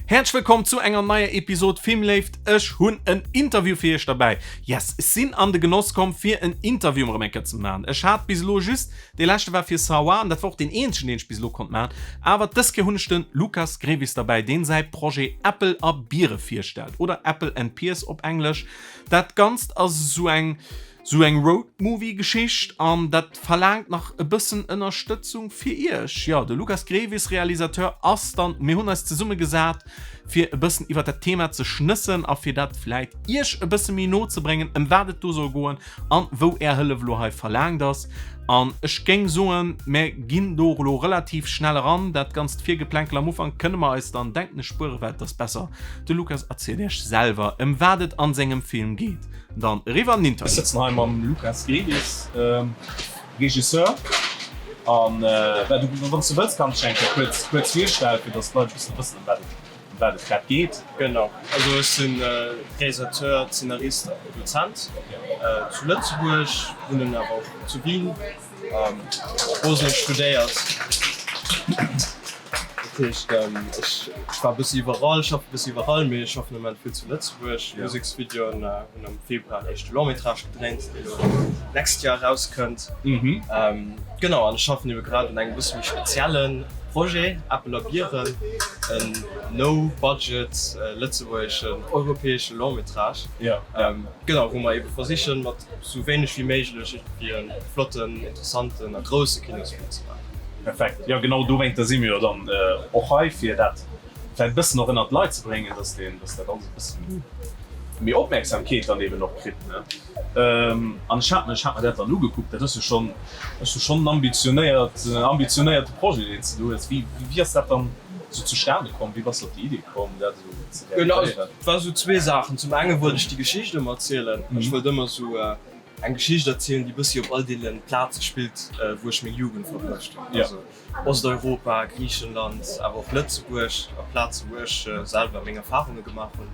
Häerzlech wëllkomm zu enger neier Episod Filmléift. Ech hunn en Interview fir iech derbäi. Yes, ech sinn an de Genoss komm fir en Interview erëm eng Kéier ze maachen. Ech hat bis elo just, dee leschte war fir Sawa an dat war och deen eenzegen deen ech bis elo konnt maachen. Awer dës Kéier hunn ech de Lukas Grevis derbäi, deen säi Projet Äppel a Biere virstellt oder Apple and Pears op Englesch. Dat Ganzt ass esou eng Sou eng Road-Movie-Geschicht an dat verlaangt nach e bëssen Ënnerstëtzung fir iech. Jo, de Lukas Grevis, Realisateur, ass dann, mir hunn eis zesumme gesat fir e bëssen iwwer dat Thema ze schnëssen a fir dat vläit iech e bësse méi no ze bréngen, ëm wat et do soll goen an wou är Hëllef elo hei verlaangt ass. An ech géing soen, mir ginn do elo relativ schnell eran. Dat ganzt Virgeplänkel am Ufank kënne mer eis dann, denken ech, spueren, well et ass besser, de Lukas erzielt iech selwer, ëm wat et an sengem Film geet. Dann eriwwer an den Interview. Ech sëtzen hei mam Lukas Grevis, Regisseur. An well du, wann s du wëlls, kanns dech eng Kéier kuerz, kuerz virstellen, fir datt d'Leit e bëssen wëssen, ëm wat et, ëm wat et grad geet. Genau, also ech sinn Realisateur, Zeenarist a Produzent zu Lëtzebuerg, wunnen awer och zu Wien. Bosnien studéiert. Dat heescht, ech war e bëssi iwwerall, schaffe e bëssi iwwerall, mee ech schaffen am Moment vill zu Lëtzebuerg. Museksvideoen, hunn am Februar en éischte Long-métrage gedréint, deen elo d'nächst Joer erauskënnt. Genau, an ech schaffen ebe grad un engem e bësse méi spezielle Projet, Äppel a Bieren, en no-budget lëtzebuergeschen, europäesche Long-métrage. Genau, wou mer ebe versichen, mat sou wéineg wéi méiglech iergendwéi e flotten, interessanten a grousse Kinosfilm ze maachen. Perfekt, jo genau dowéinter si mir jo dann och hei, fir dat vläit e bëssen och ënnert d'Leit ze bréngen, dass deen, dass dat alles e bëssen méi Opmierksamkeet dann eben och kritt, ne. An ech hat mir, ech hat mir dat dann ugekuckt, dat ass jo schonn, ass jo schonn en ambitionéiert, en ambitionéierte Projet deen s de do hues. Wéi, wéi ass dat dann sou zustane komm? Wéi bass de op déi Idee komm dat esou ze realiséieren? Et war sou zwee Saachen. Zum enge wollt ech déi Geschicht ëmmer erzielen. Ech wollt ëmmer sou eng Geschicht erzielen, déi bëssi op all deene Plaze spillt, wou ech meng Jugend verbruecht hunn. Also Osteuropa, Griichenland, awer och Lëtzebuerg, a Plaze wou ech selwer meng Erfarunge gemaach hunn.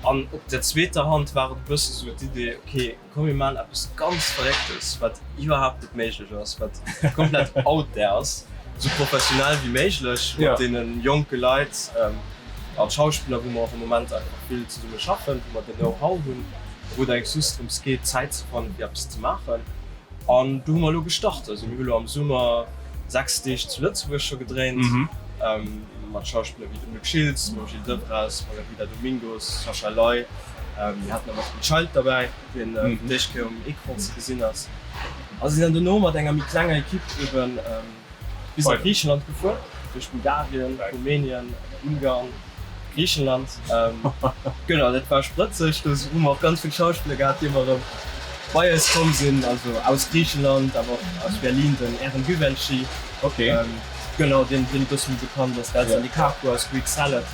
An op der zweeter Hand war et e bësse sou d'Idee, ok, Komm mir maan eppes ganz Verrécktes, wat iwwerhaapt net méiglech ass, wat komplett out there ass, sou professionell wéi méiglech mat deenen jonke Leit an Schauspiller, wou mer och am Moment einfach vill zesumme schaffen, wou mer den Know-how hunn, wou et eigentlech just drëms geet Zäit ze fannen fir eppes ze maachen. An do hu mer elo gestart. Also mir hu elo am Summer 6 Deeg zu Lëtzebuerg scho gedréint, mat Schauspiller wéi dem Luc Schiltz, mam Gilles Devras, Margarida Domingos, Sascha Ley. Mir haten awer och den Child derbäi, deen fir d'éischt Kéier um Ecran ze gesinn ass. A sinn dann dono mat enger méi klenger Ekipp eben bis a Griichenland gefuer, duerch Bulgarien, Rumänien, Ungarn, Griichenland. Genau, dat war sprëtzeg. Do hu mer och ganz vill Schauspiller gehat, déi ëmmer erëm bei eis komm sinn, also aus Griichenland, awer och aus Berlin, den Eren Güvenci, genau, deen e bësse méi bekannt ass, d'Elsa Likakou aus Greek Salad.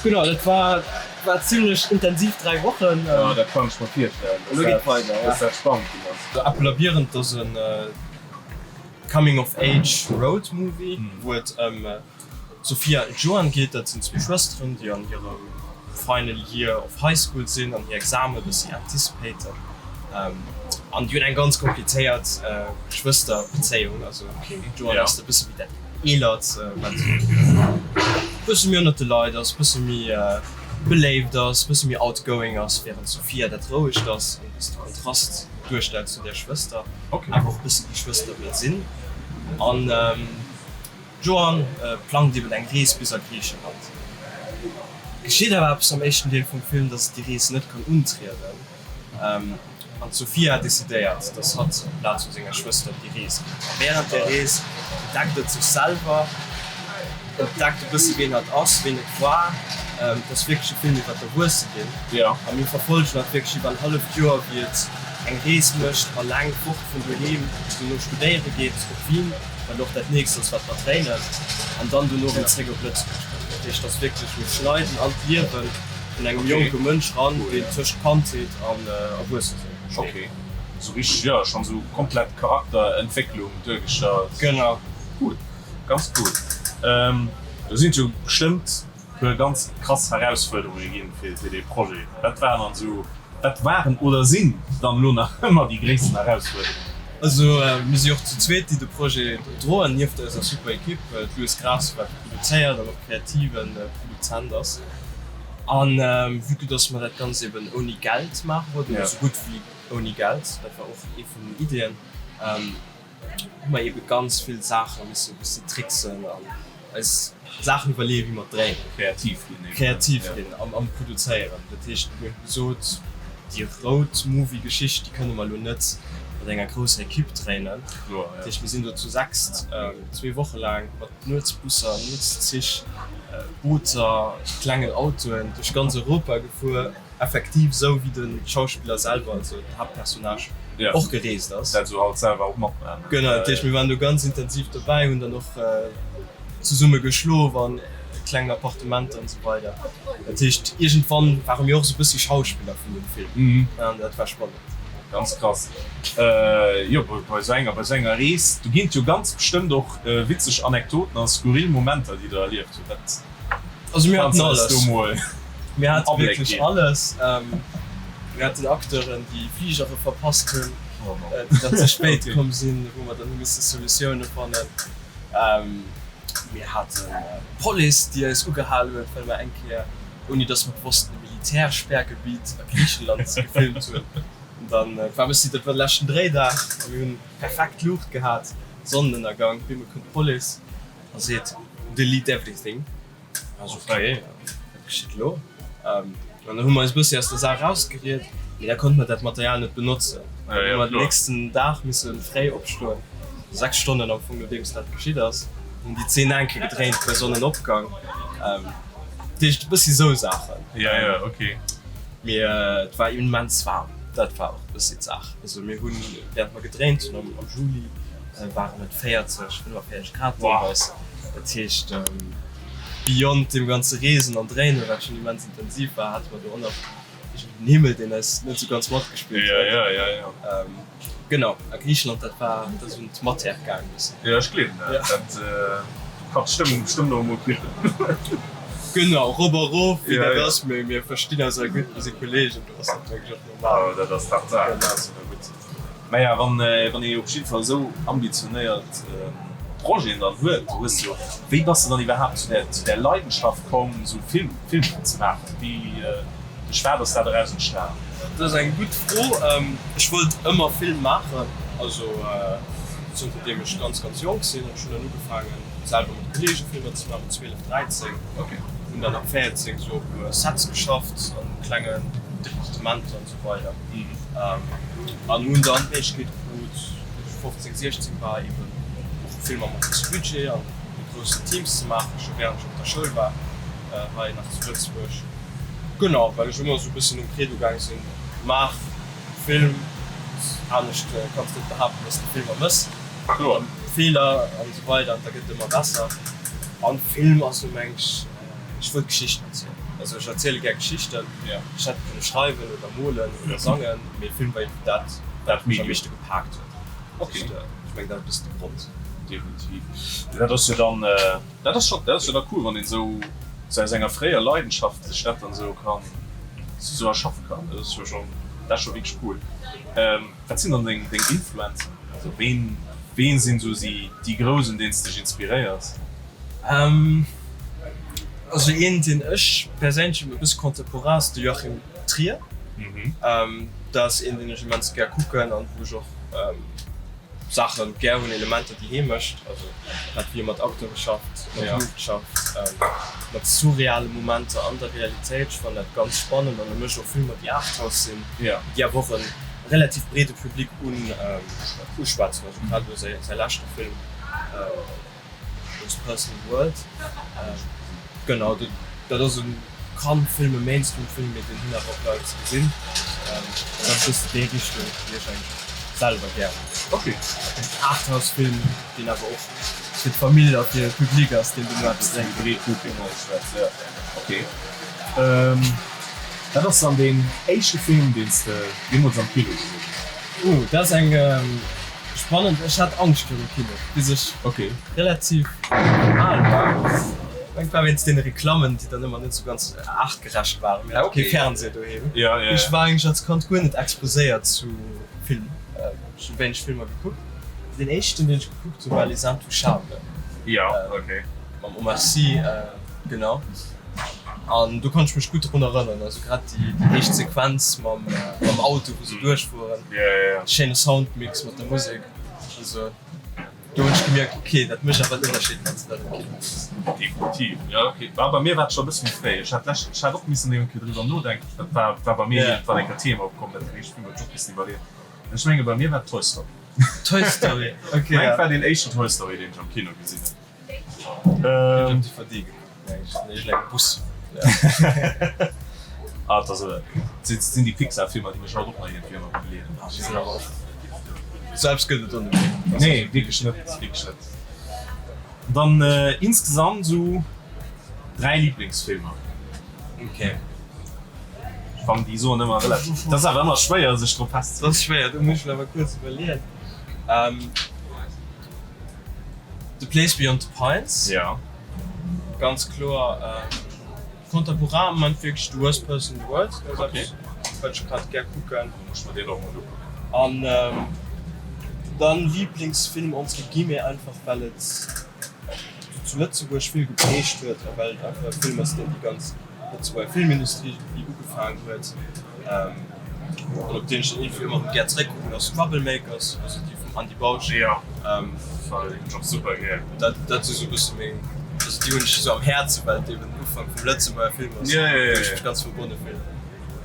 Genau, dat war. War zimlech intensiv 3 Wochen. Jo, dat kann ech mer virstellen, Elo geet weider, ja. dass dat spannend ginn ass. Äppel a Bieren, dat ass e Coming of Age Road Movie, wou et ëm d'Sofia an d'Joan geet. Dat sinn zwee Schwësteren, déi an hirem Final Year of High School sinn an hir Exame e bëssi anticipaten. An déi hunn eng ganz komplizéiert Geschwësterbezéiung. Also d'Joan ass e bësse wéi dat Eelert, wat bësse méi ënnert de Leit ass, bësse méi beléift ass, bësse méi outgoing ass, wärend d'Sophia dat Rouegt ass an e bëssen de Kontrast duerstellt zu der Schwëster, awer och e bëssen déi Schwëster wëll sinn. An d'Joan plangt eben eng Rees bis a Griichenland. Geschitt awer eppes am éischten Deel vum Film, datt et déi Rees net kann untrieden. An d'Sophia decidéiert, dass hatt amplaz vu senger Schwëster op déi Rees geet. A wärend der Rees entdeckt et sech selwer, entdeckt e bësse wien hatt ass, wien et war. Et ass wierklech e Film iwwer d'Erwuesseginn. A mir verfollegen hatt wierklech iwwer en halleft Joer, wéi et eng Rees mécht, alleng, fort vun doheem, dono studéiere geet op Wien, wat och dat nächst ass, wat mer dréinen, an dann dono erëm zréck op Lëtzebuerg kënnt. Dat heescht, et ass wierklech, mir schneiden an d'Liewen. Vun engem jonke Mënsch ran, deen tëscht Kandheet an Erwuessesinn steet. Ok, sou richteg, jo, schon sou komplett Charakterentwécklung duergestallt. Genau. Cool, ganz cool. Do sinn et jo bestëmmt puer ganz krass Herausfuerderunge ginn fir dee Projet. Wat waren dann sou, wat waren oder sinn dann elo nach ëmmer déi gréissten Herausfuerderungen? Also mir si och zu zweet, déi de Projet droen, nieft eiser super Ekipp, d'Louis Graas, wat produzéiert an och kreative Produzent ass. An vue que dass mer dat Ganzt eben ouni Geld maache wollten, oder esou gutt wéi ouni Geld, dat war och ee vun den Iddien, hu mer ebe ganz vill Saache misse e bëssi tricksen an eis Saachen iwwerleeën, wéi mer dréinen. Kreativ ginn eben. Kreativ ginn am Produzéieren. Dat heescht, mir hu gesot, déi Road-Movie-Geschicht, déi kënne mer elo net mat enger grousser Ekipp dréinen. Dat heescht, mir sinn do zu sechst zwee Woche laang mat Nuetsbusser, Nuetszich, Booter, klengen Autoen duerch ganz Europa gefuer. Effektiv esou wéi de Schauspiller selwer, also den Haaptpersonnage, och gereest ass. Dat esou halt selwer och matmaachen. Genau, dat heescht mir waren do ganz intensiv dobäi, hunn dann och zesumme geschlof an klengen Appartementer an esou weider. Dat heescht iergendwann ware mir och esou e bëssi Schauspiller vun dem Film an dat war spannend. Ganz krass. Jo, bei esou enger, bei esou enger Rees, do ginn et jo ganz bestëmmt och witzeg Anekdoten a skurril Momenter, déi der erlieft hutt. Wat Also mir haten alles. Mir hate wierklech alles. Mir haten Acteuren, déi Fligere verpasst hunn, déi dann ze spéit komm sinn, wou mer dann hu misse Solutioune fannen. Mir haten d'Police, déi eis ugehal huet, well mer eng Kéier, ouni datt mer et wossten, e Militärsperrgebitt a Griichenland gefilmt hunn. An dann war e bëssi, dat war de leschten Dréidag a mir hunn perfekt Luucht gehat, Sonnenënnergang, op eemol kënnt d'Police. A seet, Delete everything. Also ok, wat geschitt elo? An dann hu mer eis e bëssi aus der Saach erausgeriet, mee da konnte mer dat Material net benotzen. Dann hu mer den nächsten Dag misse fréi opstoen, 6 Stonnen am Fong nodeems dat geschitt ass, hunn déi Zeen eng Kéier gedréint bei Sonnenopgang. Dat heescht e bëssi esou Saachen. Mee et war immens waarm, dat war och e bëssi d'Saach. Also mir hunn, wärend mer gedréint hunn am Juli, waren et 40, 45 Grad deelweis. Dat heescht, beyond deem ganze Reesen an Dréinen, wat schonn immens intensiv war, hate mer do och nach iergendwéi den Himmel, deen eis net esou ganz matgespillt huet. Genau, a Griicheland, dat war, dat ass un d'Matière gaang e bëssen. Jo, ech gleewen dat. Dat, do kann d'Stëmmung bestëmmt och emol kippen. Genau, rop a rof, wéi dat ass, mee mir verstinn eis all gutt, mir si Kolleegen, do ass dat mengen ech och normal. Jo, dat ass Tatsaach, dat ass jo da gutt. Maja, wann ee op jidde Fall esou ambitionéiert Projeten dann huet, du hues jo, wéi bass de dann iwwerhaapt zu där, zu där Leidenschaft komm, esou Film, Filmer ze maachen? Wéi, duerch wat ass dat eraus entstan? Dat ass eng gutt Fro. Ech wollt ëmmer Film maachen, also zënter deem ech ganz, ganz jonk sinn. Ech hunn dann ugefaangen, selwer mat Kolleege Filmer ze maachen, mat 12, 13. Hunn dann ab 14 esou op Sets geschafft, an klengen Departementer an esou weider. An hunn dann d'Méiglechkeet krut, wéi ech 15, 16 war, eben och Filmer mat groussem Budget an méi groussen Teams ze maachen, scho während ech op der Schoul war, hei nach zu Lëtzebuerg. Genau, well ech ëmmer esou e bëssen nom Credo gaang sinn, maach Film, anescht kanns de net behaapten, dass de Filmer mëss, Kloer. Feeler an esou weider, an da gëtt et ëmmer besser. An Film ass jo, meng ech, Ech wëll Geschichten erzielen. Also ech erziele gär Geschichten. Ech hätt kënne schreiwen oder molen oder sangen, mee Film war iergendwéi dat, wat mech am meeschte gepaakt huet. Okay. Ech mengen, dat ass e bëssen de Grond. Definitiv. Dat ass jo dann, dat ass scho, dat ass jo da cool, wann een esou sou aus enger fréier Leidenschaft sech dat dann esou kann, sou erschaffe kann. Dat ass jo schonn, dat ass scho wierklech cool. Wat sinn dann deng Influenzen? Also ween, ween sinn esou déi Grouss, un deenen s de dech inspiréiers? Also een deen ech perséinlech e bësse contemporain ass de Joachim Trier. Dat ass een deen ech immens gär kucken an wou ech och Saache gär hunn, Elementer déi hee mécht, also grad wéi e mat Acteure schafft, mat Luucht schafft, mat surreale Momenter an der Realitéit. Ech fannen dat ganz spannend an e mécht och Filmer déi Arthouse sinn, déi awer och e relativ breede Public uschwätzen. Also grad elo säi leschte Film. Most Personal World. Genau, dat ass e Kandfilm, e Mainstream-Film, mee deen hunn awer och Leit gesinn. Dat ass e bëssen déi Richtung, déi ech eigentlech selwer gär hunn. Ok. En Arthouse-Film, deen awer och fir d'Famill a fir de Public ass, deen duerno eppes drénkt. Breet Publikum uschwätzt, jo. Ok. Wat ass dann deen éischte Film, deen s de jeemools am Kino gesinn hues? Oh, dat ass eng spannend. Ech hat Angscht virum Kino, bis ech relativ al war. Ech war wéinst deene Reklammen, déi dann ëmmer net sou ganz aartgerecht waren. Mir hate kee Fernseh doheem. Ech war eigentlech als Kand guer net exposéiert zu Film. Ech hu wéineg Filmer gekuckt. Deen éischten, deen ech gekuckt hu war Les Intouchables. Jo, ok. Mam Omar Sy, genau. An do konnt ech mech gutt drun erënneren. Also grad déi éischt Sequenz mam Auto, wou se duerchfueren. Schéine Soundmix mat der Musek. Also do hunn ech gemierkt, ok, dat mécht awer en Ënnerscheed, wann s de dat am Kino kucks. Definitiv, jo, ok. Bah, bei mir war et scho e bësse méi fréi. Ech hat d'lescht, ech hat och missen eng Kéier driwwer nodenken. Dat war, war bei mir iergendwann eng Kéier Thema opkomm, dat deen éischte Film, huet ech och missen iwwerleeën. Ech menge bei mir war et Toy Story. Toy Story, ok. Mengt war deen éischten Toy Story, deen ech am Kino gesinn hunn. Ech hunn DVD gekuckt, meng ech, an iergendengem Bus. Ah, et ass, et sinn déi Pixar-Filmer, déi mech haut och nach iergendwéi ëmmer begleeden. Ah, déi sinn awer och, sou eppes gëtt et och net méi. Nee, wierklech net, wierklech net. Dann insgesamt sou 3 Liblingsfilmer. Ok. Ech fannen déi soen ëmmer relativ, dat ass awer ëmmer schwéier sech drop festzeleen. Dat ass schwéier, do muss ech awer kuerz iwwerleeën. The Place Beyond the Pines. Jo. Ganz kloer. Contemporain am Moment wierklech The Worst Person in the World, dat ass eppes wat ech grad gär kucken. Muss ech mer deen och mol ukucken. An dann Lieblingsfilm entre guillemets, einfach well et zu Lëtzebuerg vill geprägt huet a well et einfach e Film ass deen déi ganz Lëtzebuerger Filmindustrie iergendwéi ugefaangen huet an op deen ech dann iergendwéi ëmmer erëm gär zeréckkucken ass Troublemakers, also dee vum Andy Bausch. Jo, deen hunn ech och super gär. Dat dat si sou e bësse meng, also déi hunn ech esou am Häerzen, well et eben den Ufank vum Lëtzebuerger Film ass, wou ech mech ganz verbonne fillen.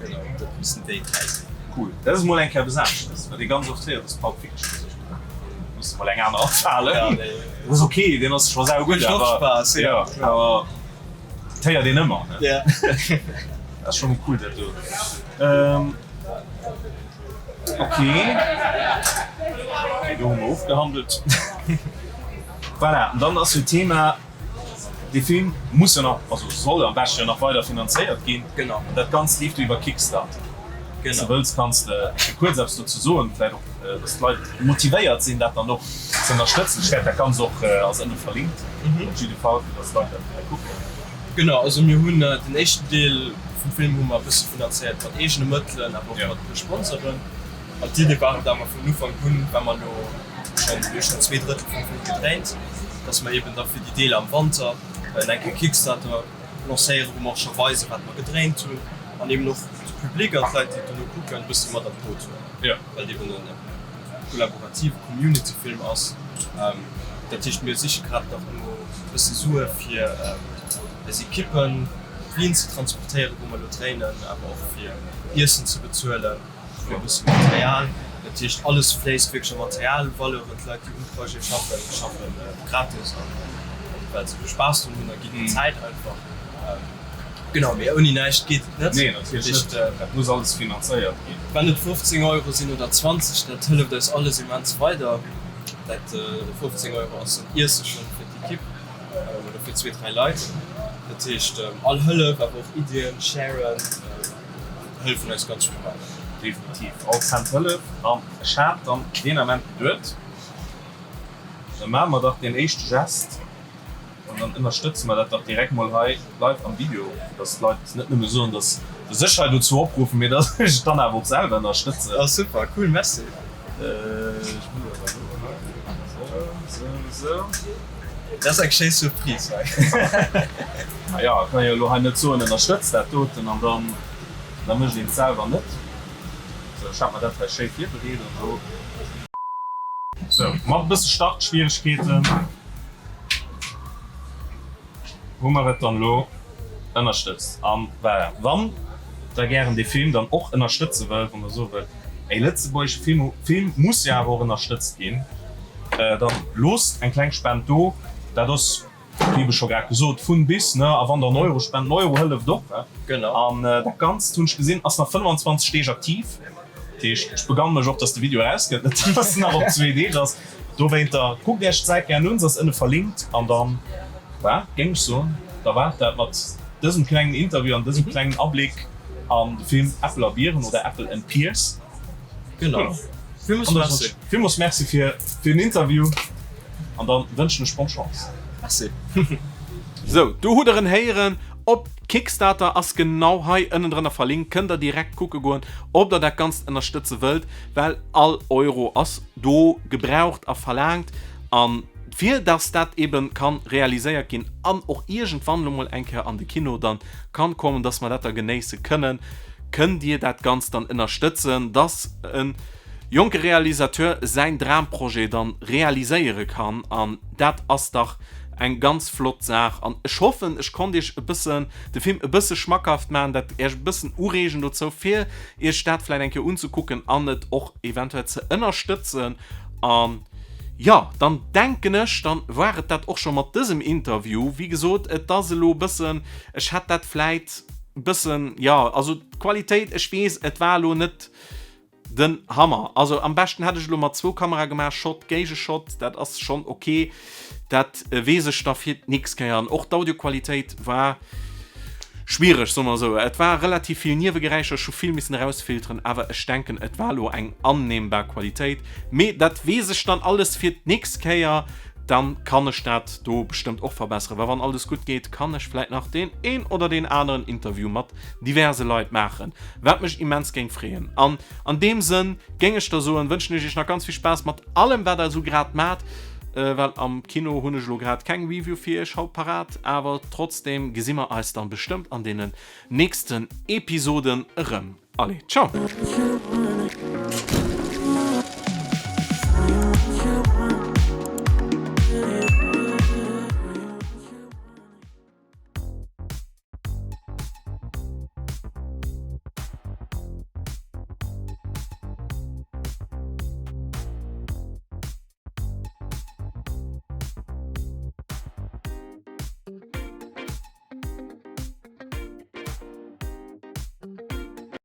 Genau, dat missten déi 3 sinn. Cool, dat ass emol eng Kéier eppes aneschtes, wat ee ganz oft héiert, ass Pulp Fiction. Also ech mengen, muss emol eng aner afalen. Dat ass ok, deen ass scho saugutt, awer jo, awer et héiert een ëmmer, ne? Dat ass scho mol cool, dat do. Ok, déi do hu mer ofgehandelt. Voilà, an dann ass jo d'Thema, dee Film muss jo nach, also soll am beschte jo nach weider finanzéiert ginn. Genau. An dat Ganzt leeft jo iwwer Kickstarter. Wann s de wëlls, kanns de kuerz eppes dozou soen, vläicht och, dass d'Leit motivéiert sinn, dat dann och ze ënnerstëtzen. Ech wäert dat Ganzt och, ass ënne verlinkt op jidde Fall, fir dass d'Leit dat kënne kucken. Genau, also mir hunn den éischten Deel vum Film hu mer e bësse finanzéiert mat eegene Mëttelen, awer och mat e puer Sponsoren. An d'Idee war et awer vun Ufank un, well mer elo schonn, mir hu schonn 2/3 vum Film gedréint, dass mer eeben da fir déi Deeler am Wanter en enke Kickstarter lancéieren, wou mer och scho weisen, wat mer gedréint hunn an eeben och de Public an d'Leit, déi et dono kucken, e bësse mat an d'Boot huelen, well et eeben en kollaborative Community-Film ass. Dat heescht, mir siche grad nach no e bësse Sue fir eis Ekippen op Wien ze transportéieren, wou mer elo dréinen, awer och fir Iessen ze bezuelen, fir e bësse Material. Dat heescht, alles fléisst wierklech a Materialvaleuren. D'Leit, déi um Projet schaffen, schaffe gratis an well se Spaass drun hunn a ginn hir Zäit einfach. Genau, mee ouni näischt geet et net. Nee, natierlech net. Dat muss alles finanzéiert ginn. Wann et 15 Euro sinn oder 20, dat hëlleft eis alles immens weider. Dat 15 Euro ass en Iesse schonn fir d'Ekipp oder fir zwee, dräi Leit. Dat heescht, all Hëllef, awer och Iddien sharen, hëllefen eis ganz vill weider. Definitiv, all Cent hëlleft. An ech hat dann deen Ament geduet, da maache mer dach deen éischte Gest an dann ënnerstëtze mer dat dach direkt mol hei live am Video, fir dass d'Leit net nëmme soen, dass dass ech hei dozou opruffen, mee dass ech et dann awer och selwer ënnerstëtzen. Ah super, cool, merci. Ech muss awer elo hei, esou, esou, esou. Dat ass eng schéi Surprise hei. Ma jo, kann jo elo hei net soen, ënnerstëtzt dat doten an dann da mécht een et selwer net. Sou, ech hat mer dat hei schéi virbereet an elo. Sou, mat e bësse Startschwieregkeeten hu mer et dann elo ënnerstëtzt. An voilà, wann der gären dee Film dann och ënnerstëtze wëllt, wann der soe wëllt, ey, lëtzebuergesche Film, Film muss jo awer och ënnerstëtzt ginn, dann loosst eng kleng Spend do. Dat ass Wéi ebe scho grad gesot, vun bis, ne? A wann der en Euro spent, en Euro hëlleft och. Genau. An dat Ganzt, hunn ech gesinn, ass nach 25 Deeg aktiv. Dat heescht, ech begann mech och, dass de Video erauskënnt, net dass en nach op zwee Deeg ass. Dowéinter, kuckt iech d'Säit gären un, se ass ënne verlinkt. An dann, voilà, géing ech soen, da war et dat mat dësem klengen Interview an dësem klengen Abléck an de Film Äppel a Bieren oder Apple and Pears. Genau. Villmools Merci. Villmools Merci fir den Interview. An dann wënschen ech bonne Chance. Merci. Sou, do hutt der en héieren. Op Kickstarter ass genau hei ënnendrënner verlinkt, kënnt der direkt kucke goen, ob der dat Ganzt ënnerstëtze wëllt, well all Euro ass do gebraucht a verlaangt an fir dass dat eben kann realiséiert ginn an och iergendwann lo mol eng Kéier an de Kino dann kann kommen, dass mer dat da genéisse kënnen, kënnt dir dat Ganzt dann ënnerstëtzen, dass e jonke Realisateur säin Dramprojet dann realiséiere kann an dat ass dach eng ganz flott Saach an ech hoffen ech konnt iech e bëssen de Film e bësse schmackhaft maachen, dat iech e bëssen ureegen dozou fir iech dat vläit eng Kéier unzekucken an et och eventuell ze ënnerstëtzen an jo, dann denken ech, dann war et dat och scho mat dësem Interview. Wéi gesot, et ass elo e bëssen, ech hätt dat vläit e bëssen, jo, also d'Qualitéit, ech weess, et war elo net Den Hammer. Also am beschten hätt ech elo mat zwou Kamera gemaach, Shot géige Shot, dat ass schon ok. Dat weess ech da fir d'nächst Kéier. An och d'Audioqualitéit war schwiereg, soe mer esou. Et war relativ vill Niewegeräischer, ech hu vill missen erausfilteren, awer ech denken et war elo eng annehmbar Qualitéit. Mee dat weess ech dann alles fir d'nächst Kéier, dann kann ech dat do bestëmmt och verbesseren. Well wann alles gutt geet, kann ech vläit nach deen een oder deen aneren Interview mat diverse Leit maachen, wat mech immens géing freeën. An an deem Sënn géing ech da soen, wënschen ech iech nach ganz vill Spaass mat allem wat der esou grad maacht, well am Kino hunn ech elo grad keng Review fir iech haut parat, awer trotzdem gesi mer eis dann bestëmmt an deenen nächsten Episoden erëm. Allez, ciao!